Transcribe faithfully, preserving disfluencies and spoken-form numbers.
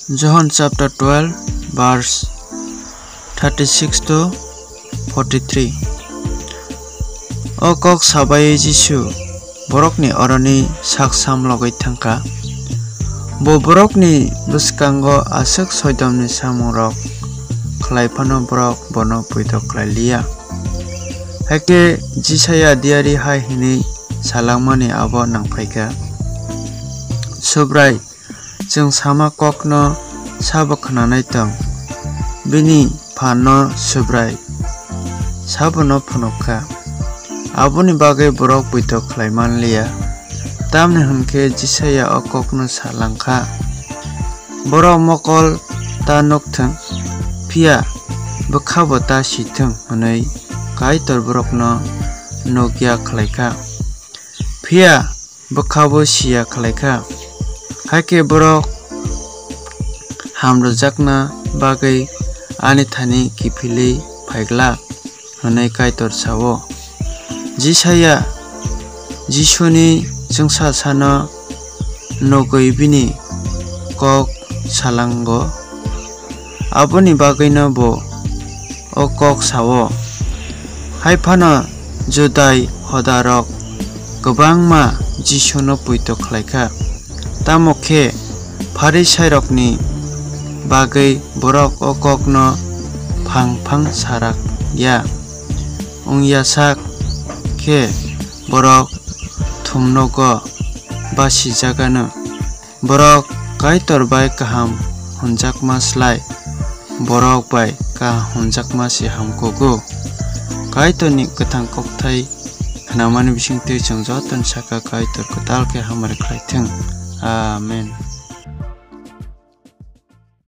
John chapter twelve, verse thirty-six to forty-three. O kok sabai Jisu borokni oroni sak sam logwi thangkha. Bo borokni bwskango aswk soidomni samungrok khlai phano borok bono poito khlai liya. Hakhe Jisaya diyari hai hwnwi salangmani abo nangphaikha, Subrai, chwng sama kokno sabo khnanai tong? Bini phanno Subrai sabono phunuk kha. Aboni bagwi borok poito khlai man liya, tamni hwn khe Jisaya o kokno sa lang kha, Borok mokol ta nuk thung, phiya bwkhabo ta si thung hwnwi Kaitor borokno nuk ya khlai kha, phiya bwkhabo si ya khlai kha. Hakhe borok ham rwjakna bagwi ani thani kiphilwi phai glak, hwnwi Kaitor sa-o. Jisaya Jisuni chwngsacha sano nugwi bini kok sa lango, aboni bagwino bo o kok sa-o. Hai phano Judai hodarok kwbangma Jisuno poito khlai kha, tamo khe Pharisairokni bagwi borok o kokno phang phang sa rak ya wng ya sak khe borok thumnogo basijak anw. Borok Kaitor bai kaham hwnjakma slai borok bai kaham hwnjakma se ham kugo. Kaitorni kwthang kokthai khnamani bisingtwi chwng jotoni saka Kaitor kwtal khe hamari khlai thung. Amen.